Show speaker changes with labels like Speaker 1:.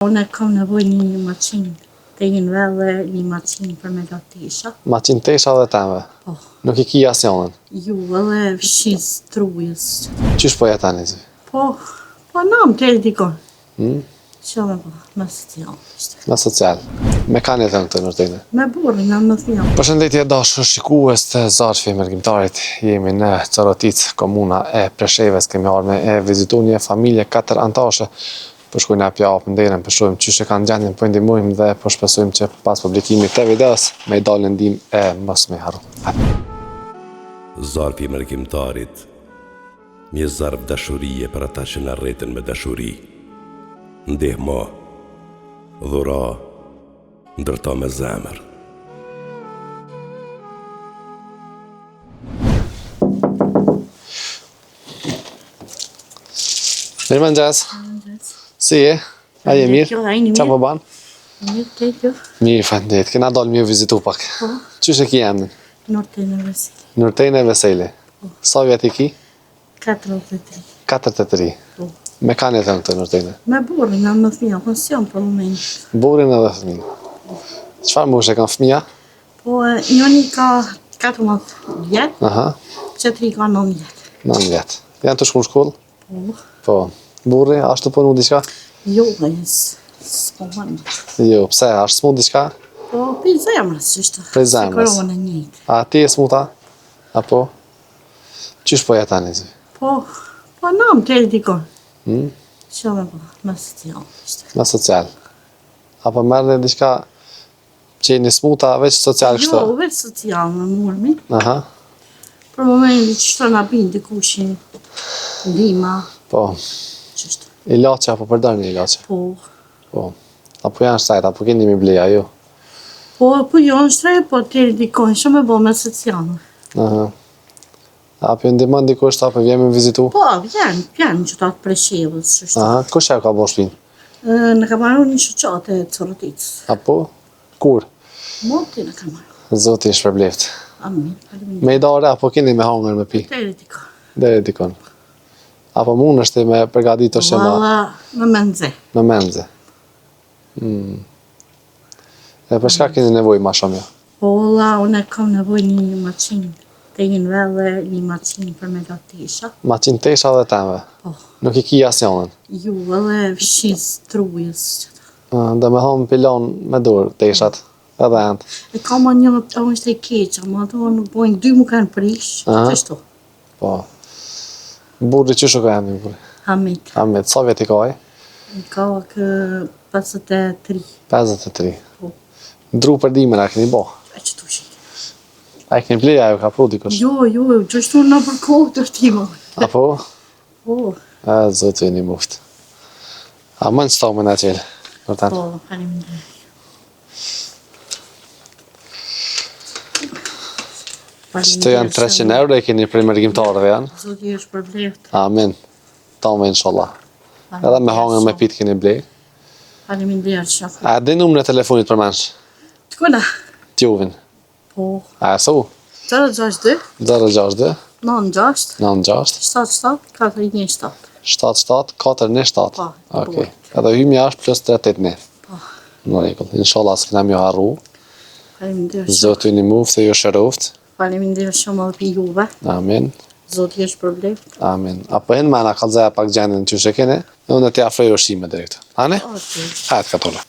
Speaker 1: Unë kam nevojë një maqinë të enëve dhe një maqinë për me la
Speaker 2: tesha. Maqinë tesha dhe t'enëve?
Speaker 1: Po.
Speaker 2: Nuk i ki asnjënën?
Speaker 1: Jo, edhe fshin strujës.
Speaker 2: Qysh po jetoni?
Speaker 1: Po, po na më të dikon.
Speaker 2: Hmm?
Speaker 1: Që me po, me social.
Speaker 2: Me social. Me kan jeton këtu Nurtene?
Speaker 1: Me burrin, me më thjam.
Speaker 2: Përshëndetje dashur shikues të Zarfi Mërgimtarit. Jemi në Coroticë, komuna e Preshevës. Kemi ardhur me e vizitu një familje katër anëtarëshe. Po shkojmë na pja hapim derën, po shohim qysh e kanë gjendjen, po i ndihmojmë dhe po shpresojmë që pas publikimit të videos me i dalë në ndihmë e mos me harru.
Speaker 3: Zarfi i mërgimtarit, një zarf dashurie për ata që na rritën me dashuri. Ndihmo, dhuro, ndërto me zemër.
Speaker 2: Mirëmëngjes. Si je? A je mirë? Qa po ban?
Speaker 1: Mirë, të jo.
Speaker 2: Mirë, faleminderit. Kena dalë me ju vizitu pak.
Speaker 1: Po.
Speaker 2: Qysh e ki emnin?
Speaker 1: Nurtene Veseli.
Speaker 2: Nurtene Veseli.
Speaker 1: Po.
Speaker 2: Sa vjet i ki?
Speaker 1: 43.
Speaker 2: 43.
Speaker 1: Po.
Speaker 2: Me kan jeton këtu Nurtene?
Speaker 1: Me burrin, e me fëmija, po s'jam për moment.
Speaker 2: Burrin edhe fëmijën. Çfarë moshe kanë fëmija?
Speaker 1: Po, njëni ka 14 vjet,
Speaker 2: Aha.
Speaker 1: qetri ka 9 vjet.
Speaker 2: 9 vjet. Janë tu shku në shkollë?
Speaker 1: Po.
Speaker 2: Po. Burri, asht tu punu diçka?
Speaker 1: Jo, e s'po më.
Speaker 2: Jo, pse, asht smu diçka?
Speaker 1: Po, prej zemrës, qështu.
Speaker 2: Prej zemrës.
Speaker 1: Se korona njëjtë.
Speaker 2: A ti e smuta? Apo? Qysh po jetoni?
Speaker 1: Po, po na më të dikon.
Speaker 2: Hmm?
Speaker 1: Që me po, me social.
Speaker 2: Me social. Apo merrni diçka që jeni smuta veç social kështu?
Speaker 1: Jo, veç social me murmi.
Speaker 2: Aha.
Speaker 1: Për momentin që na bin dikush ndihma.
Speaker 2: Po.
Speaker 1: Qështu.
Speaker 2: Ilaçe apo përdorni ilaçe?
Speaker 1: Po.
Speaker 2: Po. Apo janë shtrejt, apo keni mi ble, ajo?
Speaker 1: Po, po janë shtrejt, po të dikon, shumë e bo me social.
Speaker 2: Aha. Apo ju ndihmon dikush, apo vjen me vizitu?
Speaker 1: Po, vjen, vjen që ta të Preshevës, qështu.
Speaker 2: Aha, kush ja ka bo shpinë?
Speaker 1: Na ka marrë një shoqatë e Coroticës.
Speaker 2: Apo? Kur?
Speaker 1: Moti na ka marrë.
Speaker 2: Zoti ju shpërbleft.
Speaker 1: Amin, faleminderit.
Speaker 2: Me i dare, apo keni me hangër me pi?
Speaker 1: Deri dikon.
Speaker 2: Deri dikon. Apo mund është me përgatit është
Speaker 1: ma... Valla, me menze.
Speaker 2: Me menze. Hmm. E për çka keni nevojë ma shumë jo?
Speaker 1: Po valla, unë kam nevojë një maqinë të enëve dhe një maqinë për me la
Speaker 2: tesha. Maqinë tesha dhe t'enëve?
Speaker 1: Po.
Speaker 2: Nuk i ki asnjënën?
Speaker 1: Jo, edhe fshin strujës.
Speaker 2: Do me thonë pi lan me dorë teshat, edhe enët.
Speaker 1: E kam ma një, është e keqe, ma ato nuk bojnë, dy mu kanë prish, qështu.
Speaker 2: Po. Burri qysh e ka emrin burri?
Speaker 1: Hamit.
Speaker 2: Hamit, sa vjet i ka ai?
Speaker 1: I ka kë 53.
Speaker 2: 53.
Speaker 1: Po.
Speaker 2: Dru për dimër a keni bo?
Speaker 1: A që tu shit?
Speaker 2: A i keni ble a ju ka pru dikush?
Speaker 1: Jo, jo, qështu nëpër kohë të ftimo.
Speaker 2: Apo?
Speaker 1: Po.
Speaker 2: A, Zoti ju nimoftë. A mund qëto me na qelë?
Speaker 1: Po, faleminderit.
Speaker 2: Qëto janë 300 euro e keni prej mërgimtarëve janë.
Speaker 1: Zoti ju shpërbleft.
Speaker 2: Amin. Tame inshallah. Edhe me hangër me pit keni ble.
Speaker 1: Faleminderit shumë.
Speaker 2: A di numrin e telefonit përmensh?
Speaker 1: Të kuna?
Speaker 2: T'juvin.
Speaker 1: Po.
Speaker 2: A e thu?
Speaker 1: 062
Speaker 2: 062
Speaker 1: 96
Speaker 2: 96
Speaker 1: 77 417
Speaker 2: 77 417
Speaker 1: Po.
Speaker 2: Okej. Edhe hymja është plus 381.
Speaker 1: Po.
Speaker 2: Në rregull. Inshallah s'kena me ju harru.
Speaker 1: Faleminderit shumë.
Speaker 2: Zoti ju nimoftë e ju shëroftë.
Speaker 1: Faleminderit shumë edhe për juve.
Speaker 2: Amin.
Speaker 1: Zoti ju shpërbleft.
Speaker 2: Amin. A po hin mrena kallzoja pak gjendjen qysh e keni? Unë t'i afroj ushqime direkt. Ani?
Speaker 1: Okej.
Speaker 2: Hajt katore.